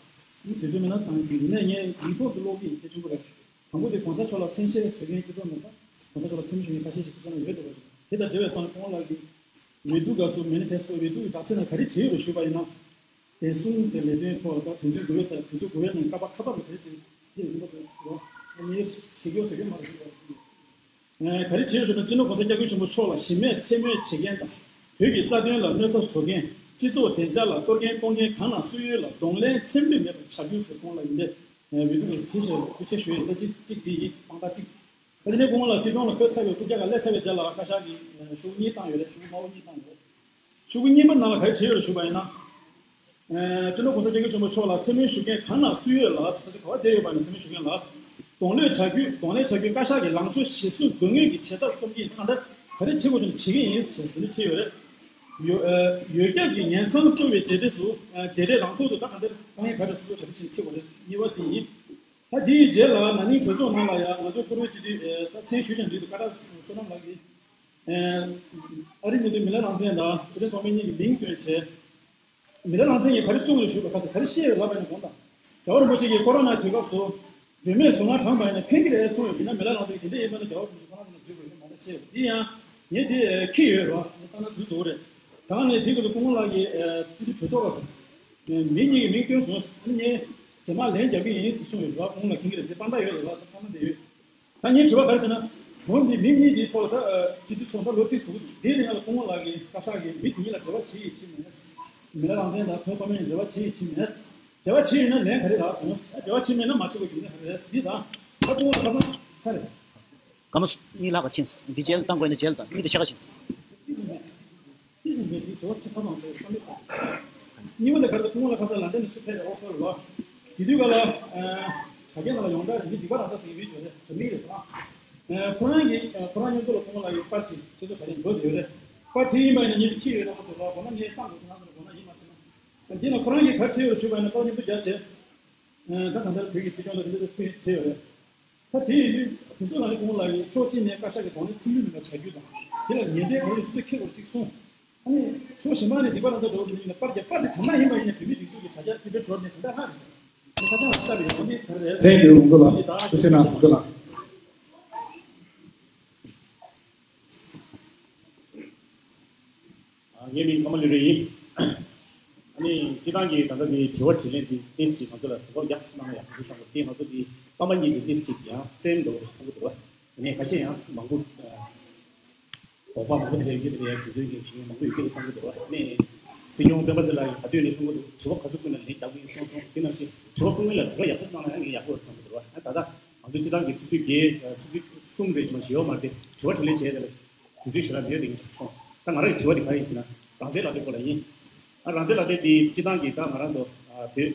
ནི་དུས་ཚོད་མེད་ན་བཏང་ཡིན་ཟེར་ཡིན་ནའི་ངས་ཡིག་ཐོག་ཏུ་ཀློག་གི་ཡིན། གལ་ཆེན་པོ་རེད། དང་པོ་དེ་གོང་ས་མཆོག་ལ་མཚན་ཤས་བཟོ་མཁན་སྤྱི་ཚོགས་ནང་དང་གོང་ས་མཆོག་ལ་མཚན་ཞུ་མཁན་ཁ་ཤས་ཤིག་སྤྱི་ཚོགས་ནང་ཡོད་འདུག་པ་རེད། དེ་དང་འབྲེལ་བའི་ཐོག་ནས་ཁོང་ལགས་ཀྱིས་འོས་བསྡུ་སྐབས་སུ་མེ་ནི་ཕེ་སི་ཊོ་འོས་བསྡུ་གི་དྲ་ཚིགས་ནང་ག་རེ་བྲིས་ཡོད་རེད་ཞུས་པ་ཡིན་ན། བདེ་སྲུང་གི་ལས་དོན་ཐོག་ལ་དང་དུས་ཚོད་དགོས་ཡོད་དང་དུས་ཚོད་དགོས་ཡོད་ནང་ཀ་པ་ཁ་པར་ལ་ག་རེ་བྲིས་འདི་ཡིན་པ་རེད། ངས་བྲིས་རྒྱུ་བཟོ་རྒྱུ་མ་རེད་ཞུས་པ་རེད། ག་རེ་བྲིས་ཡོད་ཞུས་ན་སྤྱི་ནོར་གོང་ས་སྐྱབས་མགོན་ཆེན་པོ་མཆོག་ལ་གཞི་མེད་མཚན་སྨོད་བྱེད་མཁན་དང་བོད་ཀྱི་རྩ་དོན་ལ་གནོད་འཚེ་བཟོ་མཁན་སྤྱི་ཚོགས་བདེ་འཇགས་ལ་གཏོར་སྐྱོན་གཏོང་མཁན་གང་ལ་སུ་ཡོད་ལ་གདོང་ལེན་མཚན་འབེབས་མེད་པར་བྱ་རྒྱུ་ཟེར་ཁོང་ལ་ཡིན་པས། འོས་བསྡུ་ལ་གྲོས་ཆོད་ཞུ་ཡས་ལ་གཅིག་གཅིག་འདི་ཡིན་དཔང་རྟགས་གཅིག་ད་དེ་ནས་དགོང་མོ་ལ་སྲིད་སྐྱོང་ལ་ཕེབས་ཚར་བའི་རྐུབ་བཀྱག་ལ་སླེབས་ཚར་བའི་རྗེས་ལ་བཀའ་ཤག་གིས་ཤོག་གུ་གཉིས་བཏང་ཡོད་རེད། ཤོག་གུ་དམར་པོ་གཉིས་བཏང་ཡོད་རེད། ཤོག་གུ་གཉིས་པ་ནང་ལ་ག་རེ་བྲིས་ཡོད་རེད་ཞུ་བ་ཡིན་ན། སྤྱི་ནོར་གོང་ས་སྐྱབས་མགོན་ཆེན་པོ་མཆོག་ལ་མཚན་སྨོད་ཞུ་མཁན་གང་ན་སུ་ཡོད་ལ་ས་ཆ་ག་བ་བསྡད་ཡོད་པ་ནས་མཚན་སྨོད་ཞུ་མཁན་ལ། གདོང་ལེན་བྱ་རྒྱུ་གདོང་ལེན་བྱ་རྒྱུའི་བཀའ་ཤག་གི་ལངས་ཕྱོགས་གཞིར་བཟུང་དགོས་ངེས་ཀྱི་བྱེད་ཐབས་རྩོམ་གྱི་ཡིན་ཟེར་གང་ལྟར་ག་རེ་བྱེད་དགོས་ཀྱི་ན་བྱེད་ཀྱི་ཡིན་ཟེར་དེ་འདྲ་བྲིས་ཡོད་རེད། ཡོ་ཡོ་རྒྱབ་ཀྱི་ངན་མཚང་བཀྲུ་བའི་རྗེས་འབྲས་སུ་རྗེས་འབྲས་རང་ཐོག་ཏུ་ད་གང་ལྟར་དཀའ་ངལ་ག་རེ་སུ་ལོ་གྲ་སྒྲིག་བྱེད་ཁེ་བོ་རེད། གཉིས་པ་དེ་ཡིན། ད་དེའི་རྗེས་ལ་ན་ནིང་གྲོས་ཚོགས་ནང་ལ་ཡང་ང་ཚོ་བཀུར་འོས་སྤྱི་འཐུས་ད་མཚན་ཞུས་ཀྱང་འགྲིག་འདུག་བཀའ་ཤག་བསོད་ནམས་ལགས་ཀྱིས་ཨ་རི་མི་དོན་མི་ལ་རང་བཙན་དང་ཐུབ་བསྟན་ཐོགས་མེད་གཉིས་ཀྱི་མིང་བཏོན་བྱས། མི་ལ་རང་བཙན་གྱིས་ག་རེ་གསུངས་རེད་ཞུས་པ་ཁ་སང་ག་རེ་བཤད་ཡོད་ལབ་པ་ཡིན་ན་དགོངས་དག་རྒྱལ་བ་རིན་པོ་ཆེ་གིས་ཀོ་རོ་ན་དུས་སྐབས་སུ་སྒྲོན་མེ་ཟུར་ང་དྲངས་པ་ཡིན་ན་ཕན་གྱི་རེད་གསུངས་ཡོད། ཡིན་ན་མི་ལ་རང་བཙན་གྱིས་དེ་འདྲ་ཡིན་པ་ན་རྒྱལ་བ་རིན་པོ་ཆེ་ཁོ་རང་ཚོ་ལ་འཛུལ་དགོས་ཡོད་མ་རེད་བཤད་ཡོད། འདི་ཡང་ངས་འདི་ཁྱི་ཡོད་རེད་བ། ངས་ལྟ་ན་འཛུལ་བཟོ་རེད། ད་ནས་དེ་སྐབས་སུ་སྐུ་ངོ་ལགས་ཀྱིས་སྤྱི་འཐུས་གྲོས་ཚོགས་ལ་སོང་། མི་གཉིས་ཀྱི་མིང་བཏོན་སོང་། ངས་རྗེས་མ་ལན་རྒྱག་གི་ཡིན་ཟེར་གསུངས་ཡོད་རེད་བ། སྐུ་ངོ་ལགས་མཁྱེན་གྱི་རེད། དེ་དཔང་རྟགས་ཡོད་རེད་བ། ད་ཁ་མ་འདི་ཡོད། ད་ངའི་དྲི་བ་ག་རེ་ཟེར་ན། འོ་འདི་མི་གཉིས་འདིའི་ཐོག་ལ་ད་སྤྱི་འཐུས་ཚོགས་ད་ལོ་གཅིག་ཟུར་འདིའི་རིང་ལ་སྐུ་ངོ་ལགས་ཀྱིས་བཀའ་ཤག་གིས་མི་དེ་གཉིས་ལ་འབྲེལ་བ་བྱེད་ཡིན་ཕྱིན་མེད། མི་ལ་རང་བཙན་དང་ཐོན་ཁོ་མེད་ནས་འབྲེལ་བ་བྱེད་ཡིན་ཕྱིན་མེད། འབྲེལ་བ་བྱེད་ཡོད་ན་ལན་ག་རེ་རག་སོང་། འབྲེལ་བ་བྱེད་མེད་ན་མ་བྱེད་དགོས་རྒྱུ་མཚན་ག་རེ་རེད། འདི་དང་ད་སྐུ་ངོ་ལགས་ཁ་སང་ཚར་རེད། སྐར་མ་གཉིས་ལྷག་ཕྱིན། འདི་རྗེས་ལ་བཏང་དགོས་ན་རྗེས་ལ་དང་གཉིས་དེ་ཤ་ཁ་ཕྱིན། ཏི་ཟིན་མེད། ཏི་ཟིན་མེད། འདི་བྱེད་པ་ཆ་ཚང་བྱས་བསམ་མེད་ཆགས། གཉིས་པ་དེ་ག་རེ་ཟེར། སྐུ་ངོ་ལགས་ཁ་སང་ལན་ཌན་ནས་སུ་ཕེབས་རེད། ཨོག་སི་ཕོར་ལ། དེ་དུས་ག་ལ་དྲ་རྒྱ་ནང་ལ་ཡོངས་གྲགས་རེད། འདི་སྡིག་པ་རང་ཚ་ཟེར་གྱི་ཡོད་རེད། དྲ་མིག་རེད་ད། ཁོ་རང་གིས་ཁོ་རང་མཉམ་དུ་ལ་སྐུ་ངོ་ལགས་ཡི་པར་ཅིག་ཁྱེད་ཚོ་ག་རེ་འགྲོ་བསྡད་ཡོད་རེད། པར་དེ་ཡིན་པ་ཡིན་ན་ངེད་ཀྱི་ཁྱི་ཡོད་ན་ཁོ་ཚོ་ལ་དགོངས་ན་ངས་བཏང་དགོས། ཁོ་རང་ཚོ་ལ་དགོངས་ན་ཡིན་མ་བྱེད་ན། འདི་ལ་ཁོ་རང་གིས་ག་རེ་བྲིས་ཡོད་ཞུས་པ་ཡིན་ན་པར་མཉམ་དུ་རྒྱབ་བྱས། ད་ད་ལྟ་བོད་ཀྱི་སྲིད་སྐྱོང་ལ་དེ་འདྲ་ཐུགས་བྱས་ཡོད་རེད། ད་དེ་ཡིན་དུས་དེ་ཚོ་ལ་ནི་སྐུ་ངོ་ལགས་ཀྱིས་ཕྱོགས་གཅིག་ནས་བཀའ་ཤག་གི་གདོང་ལེན་ཚིག་ལྷུག་མེད་པ་བྱ་རྒྱུ་དང་། དེ་ལ་ངན་འབྲས་ག་རེ་སོ་སོས་འཁྱེར་དགོས་གཅིག་གསུངས། ཨ་ནི་ཕྱོགས་གཞན་པ་ནས་སྡིག་པ་རང་ཚ་འགྲོ་བ་དེ་ཡིན་ན་པར་རྒྱབ། པར་དེ་གང་ན་ཡིན་པ་ཡིན་ན་བོད་མི་སྒྲིག་འཛུགས་ཀྱི་དྲ་རྒྱ་དེ་འདྲ་འགྲོ་ནས་དེ་འདྲ་ལྷག་རེད། དེ་ཁ་སང་ལ་ལྟ་བའི་ཡོང་དེ་ག་རེ་རེད། ཚེ་འདིར་ལུང་རྟོགས་ལ་ཐུགས་རྗེ་གནང་། ལུང་རྟོགས་ལ། ངའི་མིང་ཀརྨ་ལི་རེ་ཡིན། ཨ་ནི་སྤྱི་བཏང་གི་ད་ལྟ་འདི་དྲི་བ་དྲིས་ལན་འདི་ཏོག་ཙམ་ང་ཚོ་ལ་གོ་སྐབས་ཡག་ཤོས་གནང་ན་ཡག་པོ་འདུག་བསམ་གི། དེ་ང་ཚོ་འདི་ཀརྨ་གཉིས་འདི་ཏོག་ཙམ་ཅིག་ཡང་བཙན་འདྲ་བོ་ཞིག་མཐོང་གི་འདུག་བ། དེ་ནས་ཁ་ཤས་ཡང་མང་པོ་དོགས་པ་མང་པོ་དེ་འདྲ་ཡོད་ཀྱི། དེ་འདྲ་ཡང་ཞུ་འདོད་ཀྱི་བྱེད་མཁན་མང་པོ་ཡོད་ཀྱི་རེད་བསམ་གི་འདུག་བ། དེ་ནས་ སྲིད་སྐྱོང་སྤེན་པ་ཚེ་ལགས་ཀྱིས་ག་དུས་ནས་གསུང་གི་འདུག་དྲི་བ་ག་ཚོད་བསྐུར་ན་ལན་རྒྱག་གི་ཡིན་གསུངས་སོང་། དེ་ནང་བཞིན་དྲི་བ་བསྐུར་མཁན་ལ་དྲི་བ་ཡག་པོ་གནང་ན་ཡང་ངས་ཡག་པོ་རེད་བསམ་གྱི་འདུག་བ། ད་ལྟ་ང་ཚོ་སྤྱི་བཏང་གི་ཆུ་ཚོད་བརྒྱད་ཆུ་ཚོད་གསུམ་རེ་ཅིག་མ་ཞིག་ཡོད་མ་རེད་དེ། དྲི་བ་དྲིས་ལན་བྱས་དེ་ལ་དུས་ཚོད་ཞེ་དྲག་མེད་དེ་ངས་མཐོང་སོང་། ད་ང་རང་གི་དྲི་བ་དེ་ག་རེ་ཡིན་ཟེར་ན། རང་བཙན་ལག་དེབ་སྐོར་ལ་ཡིན། ཨ་རང་བཙན་ལག་དེབ་དེ་སྤྱི་བཏང་གི་ད་ང་རང་ཚོ་ཨ་བོད་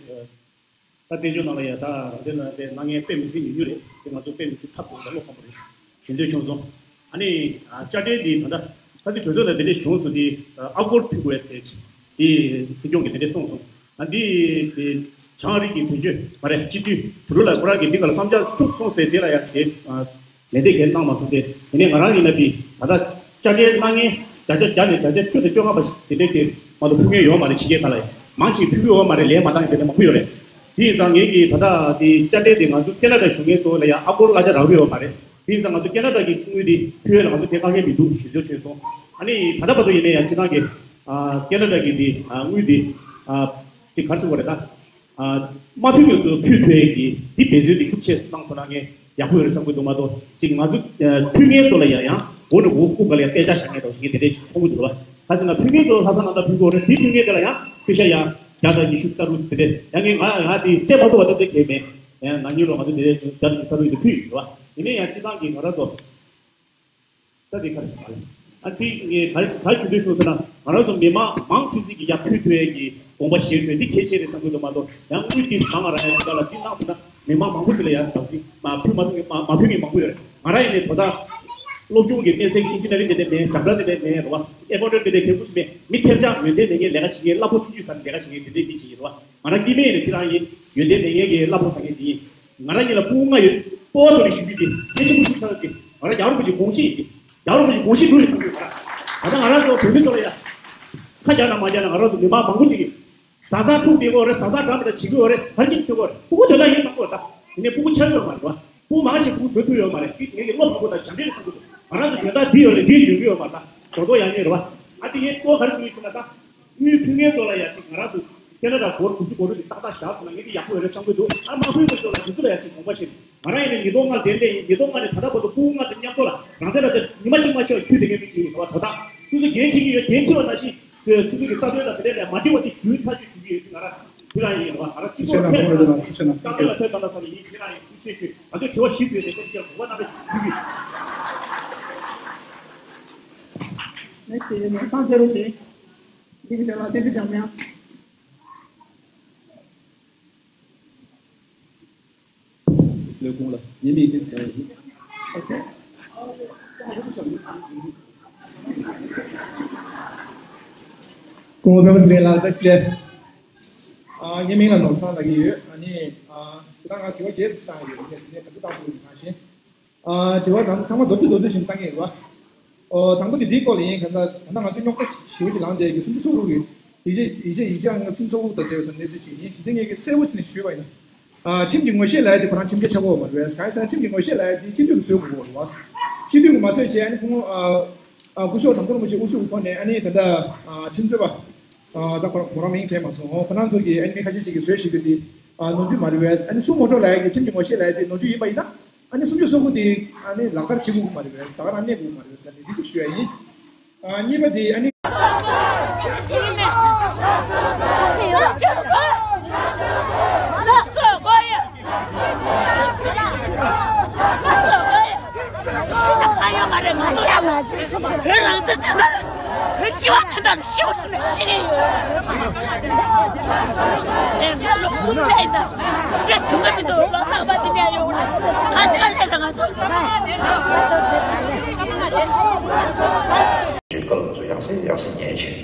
ཨ་ད་བཙན་བྱོལ་ནང་ལ་ཡ་ད་རང་བཙན་ལག་དེབ་གནང་མཁན་དཔེ་མི་སྲིད་ཉུང་ཉུང་རེད། དེ་ང་ཚོ་དཔེ་མི་སྲིད་ཐབས་སྐྱོ་བོ་དང་བློ་ཕམ་པོ་རེད་ཞུ་འདོད་བྱུང་སོང་། ཨ་ནི་ཨ་དཔྱ་ཁྲལ་འདི་ད་ལྟ་ཁ་སང་གྲོས་ཚོགས་ནང་དེ་འདྲས་བྱུང་སོང་། དེ་ཨ་སྒོར་ཕུལ་དགོས་ཟེར་དེ་སྲིད་སྐྱོང་གིས་དེ་འདྲས་གསུངས་སོང་། ཨ་འདི་དེ་བྱང་ཨ་རི་གི་དོན་གཅོད་མ་རེད། སྤྱི་འཐུས་དུ་རུ་ལ་ཁོ་རང་གིས་འདི་ག་ལ་བསམ་འཆར་བཅུག་སོང་ཟེར། དེ་ལ་ཡང་དེ་ཨ་ལན་འདེབས་གལ་གནང་མ་སོང་སྟེ། དེ་ནས་ང་རང་ཡིན་ན་དེ་ད་ལྟ་དཔྱ་ཁྲལ་གནང་མཁན་བརྒྱ་ཆ་བརྒྱ་ནས་བརྒྱ་ཆ་བཅུ་དང་བཅོ་ལྔ་པ་ཞིག་དེ་འདྲས་དེ་མ་གཏོགས་ཕུལ་མཁན་ཡོད་མ་རེད། ཕྱི་རྒྱལ་ཁག་ལ་ཡང་མང་ཆེ་ཕུལ་གྱི་ཡོད་མ་རེད། ལན་མ་བཏང་མཁན་དེ་འདྲས་མང་པོ་ཡོད་རེད། དེ་ཡིན་ཙང་ངེད་ཀྱིས་ད་ལྟ་དེ་དཔྱ་ཁྲལ་དེ་ང་ཚོ་ཁེ་ན་ཌ་བཞུགས་མཁན་ཚོ་ལ་ཡང་ཨ་སྒོར་གླ་ཆ་རག་གི་ཡོད་མ་རེད། དེ་ཡིན་ཙང་ང་ཚོ་ཁེ་ན་ཌ་གི་དངུལ་དེ་ཕུལ་ཡས་ལ་ང་ཚོ་ཁེ་དཀའ་ངལ་མི་འདུག་ཞུ་འདོད་བྱུང་སོང་། ཨ་ནི་ད་ལྟ་བར་དུ་ཡིན་ན་ཡང་སྤྱི་བཏང་གི་ཨ་ཁེ་ན་ཌ་གི་དེ་ཨ་དངུལ་དེ་ཨ་ཅིག་ག་རེ་ཟེར་དགོས་རེད་ད། ཨ་མ་ཕུལ་མཁན་ཚོ་ཕུལ་ཐུབ་ཡས་ཀྱི་འདི་འབད་བརྩོན་དེ་ཤུགས་ཆེ་གནང་ཐུབ་ན་ངས་ཡག་པོ་ཡོད་རེད་བསམ་གྱི་འདུག་མ་གཏོགས། ཅིག་ང་ཚོ་ཨ་ཕུལ་མཁན་ཚོ་ལ་ཡང་ཡང་འོ་ནི་འོ་རྐུབ་སྒང་ལ་ཡང་གཏད་ཆགས་བཞག་མཁན་འདྲ་བོ་ཞིག་ངས་དེ་འདྲས་ཤིག་མཐོང་གི་འདུག་ལ། ག་ཟེར་ན་ཕུལ་མཁན་ཚོ་ལྷག་བསམ་རྣམ་དག་ཕུལ་དགོས་རེད། དེ་ཕུལ་མཁན་དེ་ལ་ཡང་ཕུལ་ཤ་ཡ་བརྒྱ་དང་ཉི་ཤུ་རྩ་དྲུག་དེ་འདྲས་ཡང་ངས་ང་ང་དེ་སྤྲད་མ་ཐུབ་པ་དེ་འདྲས་གལ་མེད། ཡང་ན་ནིང་ལོ་ང་ཚོ་དེ་འདྲས་བརྒྱ་དང་ཉི་ཤུ་རྩ་དྲུག་དེ་ཕུལ་ཡོད་རེད་བ། ཡིན་ནའི་ཡང་སྤྱི་བཏང་གི་ང་རང་ཚོ་ད་དེ་ག་རེ་ག་རེ། ཨ་དེ་ངས་ག་རེ་ག་རེ་ཞུ་འདོད་བྱུང་ཟེར་ན། ང་རང་ཚོ་མི་མང་མང་སི་སི་གི་ཡར་ཕུལ་ཐུབ་ཡས་ཀྱི་དགོངས་པ་བཞེས་དགོས་འདི་གལ་ཆེ་རེད་བསམ་གྱི་འདུག་མ་གཏོགས། ཡང་དངུལ་འདི་ཟ་མ་རག་ཡ་ཡོད་ལ་འདི་གནང་ཟེར་ན་མི་མང་མང་པོ་ཅིག་ལ་ཡར་བདག་སྲིད་མ་ཕུལ་མ་ཐུབ་མཁན་མ་མ་ཕུལ་མཁན་མང་པོ་ཡོད་རེད། ང་རང་ཡིན་ནའི་དོ་བདག་སློབ་སྦྱོང་གི་གནས་ཚད་ཀྱི་ཨིན་ཇི་ནི་ཡ་རིང་དེ་འདྲ་མེད། འགྲམ་ལྕག་དེ་འདྲ་མེད་རེད་བ། ཨེ་ཀའུན་ཊན་དེ་འདྲ་གལ་པོ་ཞིག་མེད། མི་ཐེབས་ཆག་ཡོན་ཏན་མེད་མཁན་ལས་ཀ་བྱེད་མཁན་གླ་ཕོགས་ཆུང་ཆུང་ཟ་ནས་ལས་ཀ་བྱེད་མཁན་དེ་འདྲའི་མི་ཞིག་ཡིན་རེད་བ། ང་རང་དཀྱུས་མ་ཡིན་ནའི་དེ་རང་ཡིན། ཡོན་ཏན་མེད་མཁན་གྱི་གླ་ཕོགས་ཟ་མཁན་ཅིག་ཡིན། ང་རང་ཉིད་ལ་སྤུ་གུ་ལྔ་ཡོད། སྤོ་བོ་ཐོག་ནས་ཞུ་རྒྱུ་དེ་གལ་ཆེན་པོ་ཞིག་ཆགས་ཀྱི། ང་རང་རྒྱལ་བ་རིན་པོ་ཆེའི་དགོངས་གཞི་ཡིན་ཏེ། རྒྱལ་བ་རིན་པོ་ཆེའི་དགོངས་གཞི་འགྲུབ་ཡོད་བསམ་གྱི་ཡོད། ང་རང་ང་རང་ཚོ་བོད་མི་ཚོ་ལ་ཡ། ཁ་རྒྱག་ན་མ་རྒྱག་ན་ང་རང་ཚོ་མི་མང་མང་པོ་ཅིག་གིས། བཟའ་ཚང་འཁྲུག་བསྡད་ཀྱི་ཡོད་རེད། བཟའ་ཚང་འདྲ་མི་འདྲ་བྱེད་ཀྱི་ཡོད་རེད། ག་རེ་བྱེད་ཀྱི་ཡོད་རེད། སྤུ་གུ་དེ་འདྲ་ཡིན་བསམ་གྱི་ཡོད་ད། ཡིན་ནའི་སྤུ་གུ་ཆགས་ཀྱི་ཡོད་མ་རེད་བ། སྤུ་གུ་མང་ཞིག་སྤུ་གུ་བཟོ་ཐུབ་ཡོད་མ་རེད། ངས་ངའི་བློ་ཕམ་པོ་དང་ཞབས་འདྲེན་བསམ་གྱི་འདུག་ང་རང་ཚོ་ཡོན་བདག་འདི་ཡོད་རེད། འདི་ཡོང་གི་ཡོད་མ་རེད་ད། གོ་རྟོགས་ཡང་ཡོད་རེད་བ། ཨ་དེ་ངས་ལྟོ་ག་རེ་ཞུ་ཡིན་ཟེར་ན་ད། དངུལ་ཕུལ་མཁན་ཚོ་ལ་ཡ་ཅིག་ང་རང་ཚོ་ཁེ་ན་ཌ་སྒོར་དགུ་བཅུ་སྒོར་དྲུག་ཅིག་ཏག་ཏག་བཞག་སོང་ན་ངས་འདི་ཡག་པོ་ཡོད་རེད་བསམ་གྱི་འདུག་ཨ་མ་ཕུལ་མཁན་ཚོ་ལ་དེ་ཚོ་ལ་ཡ་ཅིག་དགོངས་པ་བཞེས། ང་རང་ཡིན་ནའི་ཉིས་སྟོང་ལྔ་ལྡན་ལས་ཡིན། ཉིས་སྟོང་ལྔ་ནས་ད་ལྟ་བར་དུ་སྤུ་གུ་ལྔ་དང་མཉམ་པོ་ལ་རང་བཙན་ལ་དེ་ཉི་མ་གཅིག་མ་ཤོར་བ་ཕུལ་བསྡད་མཁན་མི་ཞིག་ཡིན་པ་ད་ལྟ་སོ་སོ་འགན་འཁྱེར་གྱི་ཡོད། འགན་འཁྱེར་བ་ནང་བཞིན་སོ་སོ་གི་རྩ་དོན་དང་དེ་འདྲ་ལས་མ་འགྲིག་པ་དེ་ཞུ་ཐག་གཅོད་ཞུ་གི་ཡོད། ང་རང་ཁྱེད་རང་ཡིན་རེད་བ། ང་རང་སྤྱི་ཚོགས་ལ་ཕན་ཐོགས་ལ་ཏག་ཏག་ལ་ཐོས་ཏག་ཏག་ས་ནས་ཡིན། ཁྱེད་རང་ཡིན་ཤེས་ཤེས། ང་ཚོས་དྲི་བ་བཞི་བཟོས་ཏེ་ཁྱེད་ཀྱི་ལ་གོ་བ་གནང་རེ་ཞུ་གི། Next is ནོར་བཟང་ཕེ་རོ་ཞིག་འདི་གི་ཆ་ལ་བསྟན་འཛིན་འཇམ་དབྱངས། ཨེ་ལེ་ཁོང་ལ་ཉན་མི་ཏིས་ཅང་ཡིན། ཨོ་ཁེ། ཁོང་པད་མ་ཚེ་རིང་ལགས་བཀྲ་ཤིས་བདེ་ལེགས། ཨ་ངའི་མིང་ལ་ནོར་བཟང་ལབ་ཀྱི་ཡོད། ཨ་ནི་ཨ་ཁྱེད་རང་ང་དྲི་བ་བརྒྱད་ཙམ་བཏང་ཡོད། ངས་དེ་ནས་ག་ཚོད་བཏང་ཐུབ་ཡོད་མ་ཤེས། ཨ་དྲི་བ་དང་ཚང་མ་མདོར་བསྡུས་མདོར་བསྡུས་ཤིག་བཏང་གི་ཡིན་ར། ཨོ་དང་པོ་དེ་དེའི་སྐོར་ལ་ཡིན། གང་ལྟར་ད་ལྟ་ང་ཚོས་རྙོག་དྲ་ཞེ་པོ་ཅིག་ལངས་བསྡད་ཀྱི་སུམ་ཅུ་སོ་དགུ་གི་ཡིག་ཆ་ཡིག་ཆ་ཡིག་ཆ་ལྔ་སུམ་ཅུ་སོ་དགུ་དང་འབྲེལ་བའི་ཐོག་གནས་ཚུལ་ཅིག་ཡིན། འདི་ངས་ཀྱི་གསལ་པོ་ཞིག་ནས་ཞུས་པ་ཡིན། ཨ་ཁྲིམས་ཀྱི་ངོ་ཤེས་ལབ་ཡ་དེ་ཁོ་རང་ཁྲིམས་འགལ་ཆགས་ཀྱི་ཡོད་མ་རེད་པས། གང་ཡིན་ཟེར་ན་ཁྲིམས་ཀྱི་ངོ་ཤེས་ལབ་ཡ་དེ་སྤྱི་འཐུས་ཀྱིས་བཟོ་དགོས་ཀྱི་ཡོད་རེད་པ། སྤྱི་འཐུས་ཀྱིས་མ་བཟོས་བྱས་ཨ་ནི་ཁོང་ཨ་ཨ་སྐུ་ཞབས་ཟམ་གདོང་རིན་པོ་ཆེ་དབུ་བཞུགས་ཐོག་ནས་ཨ་ནི་ད་ལྟ་ཨ་ཁྲིམས་རྩོད་པ་ཨ་ད་ཁོ་རང་མོ་རང་མིང་དྲན་མ་སོང་། ཁོ་རང་ཚོ་གིས་ཨ་ནི་མི་ཁ་ཤས་ཤིག་གིས་བཟོས་བཞག་རྒྱུ་དེ་ཨ་ནོར་འཁྲུལ་མ་རེད་པས། ཨ་ནི་སུ་ངོ་སྤྲོད་ལབ་ཡ་གི་ཁྲིམས་ཀྱི་ངོ་ཤེས་ལབ་ཡ་དེ་ནོར་འཁྲུལ་ཡིན་པ་ཡིན་ན། ཨ་ནི་སུམ་ཅུ་སོ་དགུ་དེ་ཨ་ནི་ལག་བསྟར་བྱེད་དགོས་ཀྱི་མ་རེད་པས། ད་ག་རང་གནས་དགོས་ཀྱི་མ་རེད་པས་ཟེར་ནས་འདི་གཅིག་ཞུ་ཡ་ཡིན། ཨ་གཉིས་པ་དེ་ཨ་ནི། ཁ་ཡོད་མ་རེད། ང་ཚོ་ཡང་བོད་རང་བཙན་ཐོན་པ་བོད་སྤྱི་བ་ཐོན་པ་ཤི་བ་སོང་ནས་ཤི་གི་ཡོད། ཨེ་ང་ལོ་གསུམ་རེད་ད། གསུམ་རེད་ཐོན་གི་མི་འདུག་ལོ་རྟག་པ་ཞིག་ནས་ཡོང་ནས་ཁ་ཆེ་ལས་ད་ང་ཚོ། རེད་སྐབས་ང་ཚོ་ཡང་སེ་ཡང་སེ་ཉན་བྱས།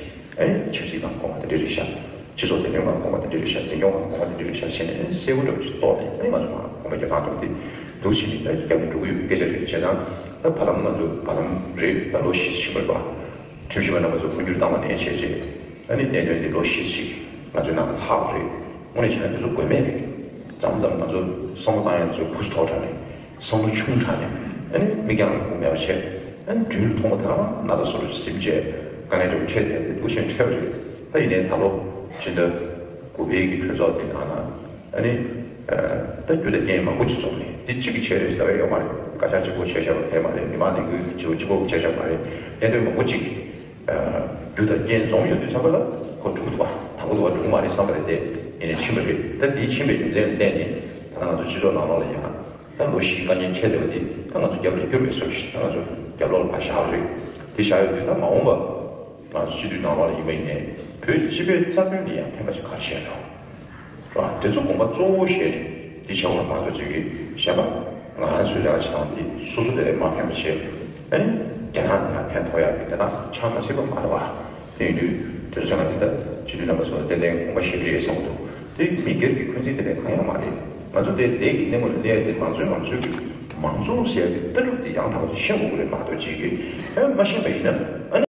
ཨེ་ཆབ་སྲིད་དང་གོང་མ་དེ་འདྲ་རེད་ཤག་སྤྱི་ཚོགས་བདེ་དོན་དང་གོང་མ་དེ་འདྲ་རེད་ཤག་འཛིན་སྐྱོང་དང་གོང་མ་དེ་འདྲ་རེད་ཤག་བྱས་ནས་ཨེ་གསལ་པོ་འདྲ་པོ་ཞིག་རྟོགས་ནས་ཨེ་ང་ཚོ་མར་གོང་མ་རྒྱལ་ཐང་འགྲོ་དེ་འདུག་བྱས་ནས་ད་རྒྱབ་ནས་འགྲོ་གི་ཡོད་པའི་སྐད་ཆ་རེད། བྱས་ཙང་ད་བར་ལམ་ང་ཚོ་བར་ལམ་རེད། ད་ལོ་བཞི་ཕྱིན་པ་རེད་པ། ཁྲིམས་ཞིབ་པ་རྣམ་པ་ཚོ་འཕོ་འགྱུར་བཏང་བ་ནས་བྱས་རྗེས་ཨ་ནི་གནད་དོན་འདི་ལོ་བཞི་ཞིག་ང་ཚོའི་ནང་ལ་ལྷག་པ་རེད། དངོས་གནས་བྱས་ན་འདི་ཚོ་དགོས་མེད་རེད། མཚམས་མཚམས་ང་ཚོ་བསམ་བློ་བཏང་ཡ་ཚོ་བུ་མཐོ་དྲགས་ནས་བསམ་བློ་ཆུང་དྲགས་ནས་ཨ་ནི་མིག་རྒྱང་ལ་སྒུག་མེད་པ་བྱས། ཨ་ནི་དུས་ལ་ཐུང་བ་ད་ན་ཚ་སོ་སོ་ཟིན་བྱས་དཀའ་ངལ་འདྲ་པོ་འཕྲད་བསྡད་དེ་འདུག་བྱས་འཕྲད་པ་རེད། ད་ཡིན་ནའི་ད་ལོ་ཕྱི་ཟླ་དགུ་པའི་གི་གྲོས་ཚོགས་དེ་ནང་ན་ཨ་ནི་ད་རྒྱུ་དང་རྐྱེན་མང་པོ་ཅིག་འཛོམས་ནས་འདི་གཅིག་གིས་བྱས་རེད་ཟེར་བ་ཡོད་མ་རེད། བཀའ་ཤག་གཅིག་པོ་བྱས་བཞག་པ་དེ་མ་རེད། མི་མང་ནང་ཁུལ་གྱི་བྱེད་པ་གཅིག་པོ་བྱས་བཞག་པ་མ་རེད། གནད་དོན་མང་པོ་ཅིག་རྒྱུ་དང་རྐྱེན་འཛོམས་ཡོང་དུས་ཙམ་པ་ལ་ ཁོ་འགྲུབ་འདུག་བ། དང་པོ་འདུག་བ། འགྲུབ་མ་རེད་བསམ་པ་རེད་དེ། ཡིན་ནའི་ཕྱིན་པ་རེད། ད་འདིའི་ཕྱིན་པའི་རྒྱུ་མཚན་ལ་བརྟེན་ནས་ད་ལྟ་ང་ཚོ་སྤྱི་ཚོགས་ནང་ལོགས་ལ་ཡང་ད་ལོ་བཞིའི་དཀའ་ངལ་འཕྲད་བསྡད་པ་འདི་ད་ང་ཚོ་སྐྱབས་ལ་བསྐྱུར་བའི་བཟོ་ཞིག་ད་ང་ཚོ་རྒྱབ་ལོགས་ལ་ཕར་བཞག་པ་རེད། དེ་བཞག་ཡོད་དུས་ད་མ་འོངས་པ་ང་ཚོ་སྤྱི་འཐུས་ནང་ལོགས་ལ་ཡིན་པ་ཡིན་ནའི་བོད་སྤྱི་པའི་རྩ་དོན་ལ་ཡང་ཕན་པ་ཞིག་ག་རེ་བྱས་འདུག་རེད་བ། དེ་ཚོ་དགོངས་པ་གཙོ་བོ་བཞེས་ནས་འདི་བྱ་བ་མ་གཏོགས་ཅིག་གིས་གཞན་པ་ང་རང་ཚོའི་ལས་ཀ་བྱེད་སྟངས་དེ་སོ་སོ་ལས་མ་ཕན་པ་བྱས། ཨ་ནི་རྒྱ་ནག་ནང་ཕན་ཐོགས་ཡག་གི་ལས་སྟངས་ཆགས་མ་སྲིད་པ་མ་རེད་བ། དེ་ཡིན་དུས་དེ་ཚོ་ང་འདི་ལྟ་སྤྱི་འཐུས་རྣམ་པ་ཚོ་ལ་ཏན་ཏན་དགོངས་པ་བཞེས་ཀྱི་རེད་བསམ་གྱི་འདུག་དེ་མི་སྒེར་གྱི་འཁོན་འཛིན་དེ་འདྲ་གང་ཡང་མ་རེད། ང་ཚོ་དེ་ལས་ཀྱི་གནས་བབ་ལ་སླེབས་ཏེ་ང་ཚོས་ང་ཚོའི་གི་མང་གཙོ་ཟེར་གྱི་ལྟ་གྲུབ་དེ་ཡང་དག་པ་ཅིག་ཤེས་དགོས་ཀྱི་རེད་མ་གཏོགས་ཅིག་གིས་ཨ་མ་ཤེས་པ་ཡིན་ན་ཨ་ནི།